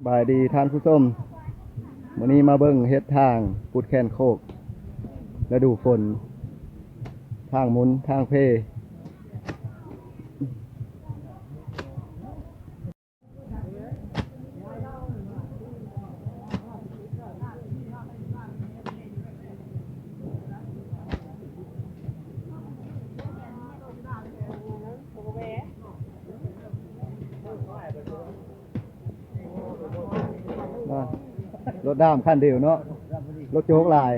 ສະບາຍດີທ່ານຜູ້ຊົມ, ມື້ນີ້ມາເບິ່ງເຮັດທາງຂຸດແຄນໂຄກ ລະດູຝົນ, ທາງໝຸນ ທາງເພ. ລົດດຳຄັນດຽວເນາະ, ລົດໂຈກຫຼາຍ.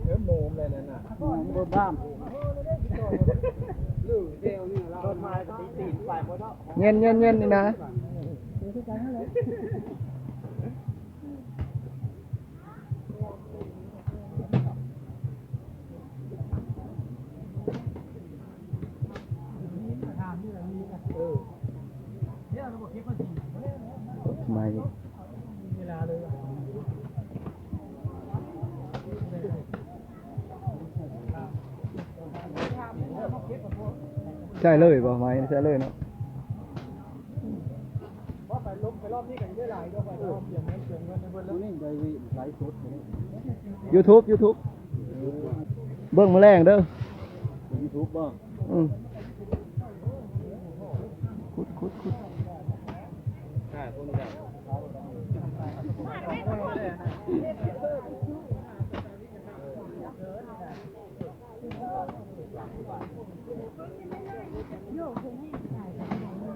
ເລີ່ມໂມມແລ້ວນັ້ນນະ ໂມມດຳ. ເຢັນໆໆ ນີ້ນະ. ໃຊ້ເລີຍບໍ່? ໄມ້ໃຊ້ເລີຍເນາະ. ບໍ່ໄປລົງໄປລອບນີ້ກໍຊິໄດ້ຫຼາຍດອກ ໄປລອບເສຍເງິນ ເສຍເງິນໃຫ້ເພິ່ນແລ້ວ. ນີ້ໄດ້ໄລຟ໌ສົດຢູ່ນີ້ ຢູທູບ ຢູທູບ ເບິ່ງມື້ແລງເດີ ຢູທູບບໍ່? ອືມ ຂຸດ ຂຸດ ຂຸດ.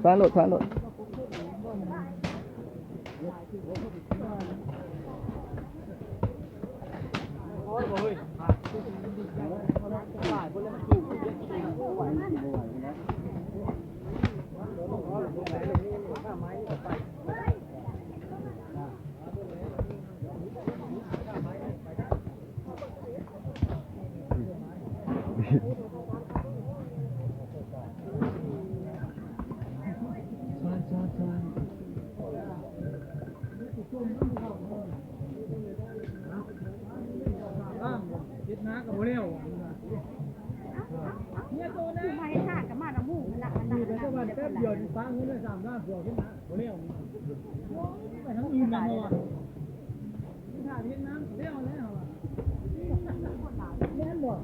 ຟາດໂລດ ຟາດໂລດ. ເຮັດນາກໍບໍ່ແລ້ວ ມາເຮັດນາກໍມານຳໝູ່ ມັນໜັກ ມັນໜັກ ມັນໜັກ ແຕ່ວ່າແປັບດຽວນີ້ປະເງິນໄວ້ສາມລ້ານກວ່າ ເຮັດນາບໍ່ແລ້ວ ໄປທາງອື່ນນຳ ເພາະວ່າຖ້າເຮັດນາແລ້ວແລ້ວ ແມ່ນບໍ່?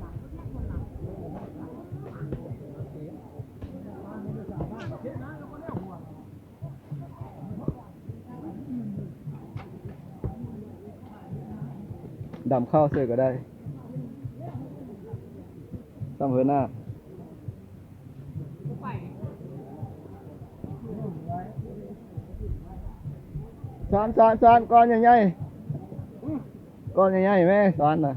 ດຳເຂົ້າເສີຍກໍໄດ້ ຕຳເຫີນໜ້າ. ຊ້ອນ ຊ້ອນ ຊ້ອນ ກ້ອນໃຫຍ່ໆ ກ້ອນໃຫຍ່ໆ ແມ່ ຊ້ອນນະ.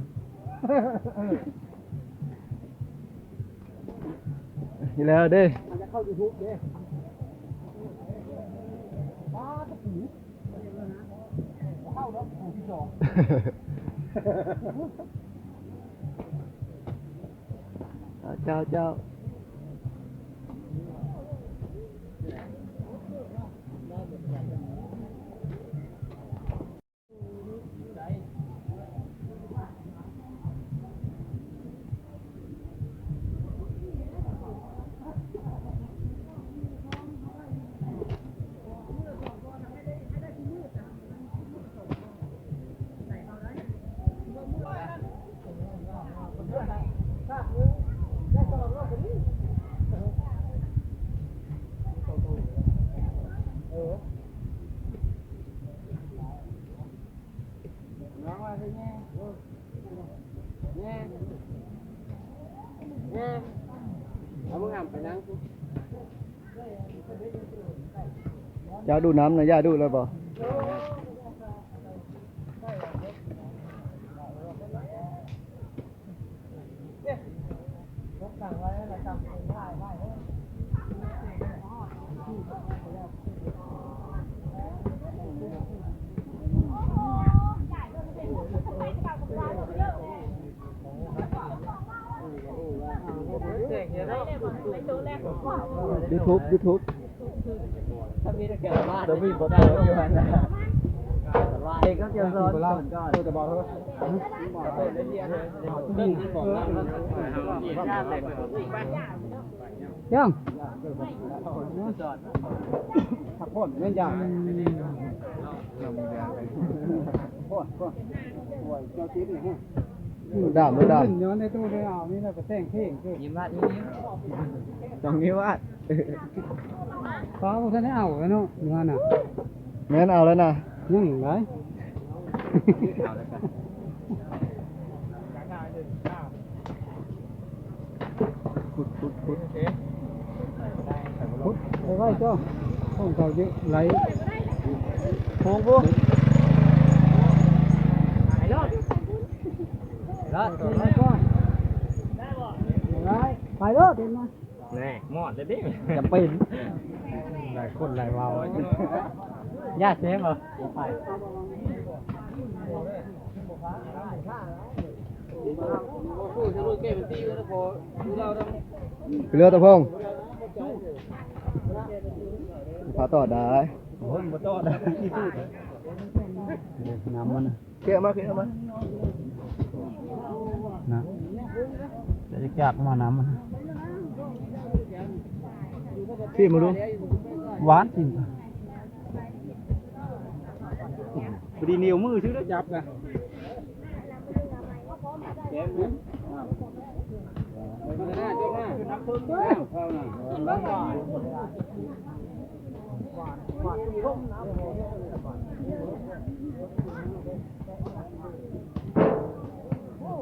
ນີ້ແລ້ວເດ້ ມັນຈະເຂົ້າຢູທູບເດ້ ປາດຕະປູ ເຂົ້າແລ້ວ ໂອ້ ທີ່ສອງ ເຈົ້າ ເຈົ້າ. ເຈົ້າດູນ້ຳນະ ຢ່າດູແລ້ວບໍ່? ຢູທູບ ຢູທູບ. ແຕ່ມີບໍ່ເຕີມຢູ່ຫັ້ນນະ. ເດັກກໍຈະສອນ ເອີ ຈະບອກເຂົາ ຍັງ ພັກຜ່ອນແມ່ນຢາກ ອືມ ພັກຜ່ອນ ໂອ້ຍ ເຈົ້າຈິດນີ້ ໂດດດາມ ໂດດດາມ ຍ້ອນໃນຕູ້ໄດ້ເອົານີ້ແລ້ວ ໄປແຕ່ງເພງ ຍິ້ມວາດ ຍິ້ມ ຕ້ອງມີວາດ ຟ້າບໍ່ທັນໄດ້ເອົາເນາະ ຢູ່ຫັ້ນນະ ແມ່ນເອົາແລ້ວນະ ຍັງໄດ ເອົາແລ້ວກະ ຂຸດ ຂຸດ ຂຸດ ຂຸດ ໄປໄວ້ເຈົ້າ ຂອງເຂົາເຍາະ ໄຫຼ ໂພງພຸ້ນ ໄປໂລດ ໄປໂລດ ໄປກ່ອນ ໄປ ໄປໂລດ ເຫັນມາ ແນ່ ມອດແລ້ວເດ້ ຈຳເປັນ ຫຼາຍຄົນຫຼາຍເວົ້າ ຢ້ານເຊບໍ່ ໄປ ເຫຼືອຕະພົງ ພາຕໍ່ໄດ້ ໂອ້ຍ ບໍ່ຕໍ່ໄດ້ ນີ້ຄື ເດ້ ນ້ຳມັນ ເຄຍມາ ເຄຍມາ ນະ ຈະຈັກມານ້ຳ ຊີມເບິ່ງດູ ຫວານ ຊີມ ພໍດີນິ້ວມືຊື່ໄດ້ຈັບນະ ແກມນະ ເອົານະ ເອົານະ ຫວານ ຫວານຊົມນະ ຫວ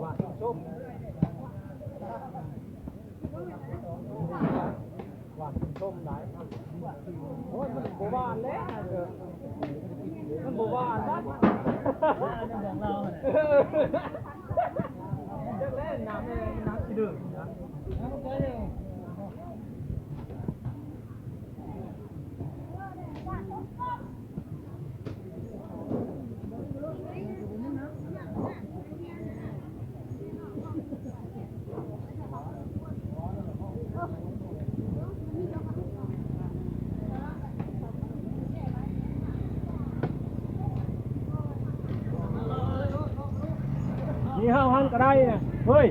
ານຊົມ ຫວານຊົມຫຼາຍ ໂອ້ຍ ມັນບໍ່ຫວານແລ້ວ ມັນບໍ່ຫວານນະ ຈັກແລ້ວ ນ້ຳ ນ້ຳຂີ້ເດິນນະ ມີຫ້າພັນກໍໄດ້ນະ ເຮີ້ຍ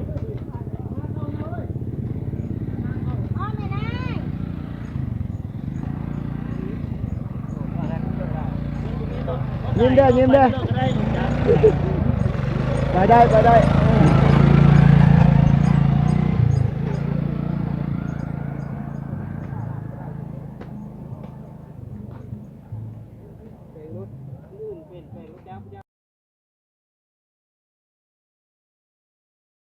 ຍິ້ມເດີ້ ຍິ້ມເດີ້ ໄປໄດ້ ໄປໄດ້.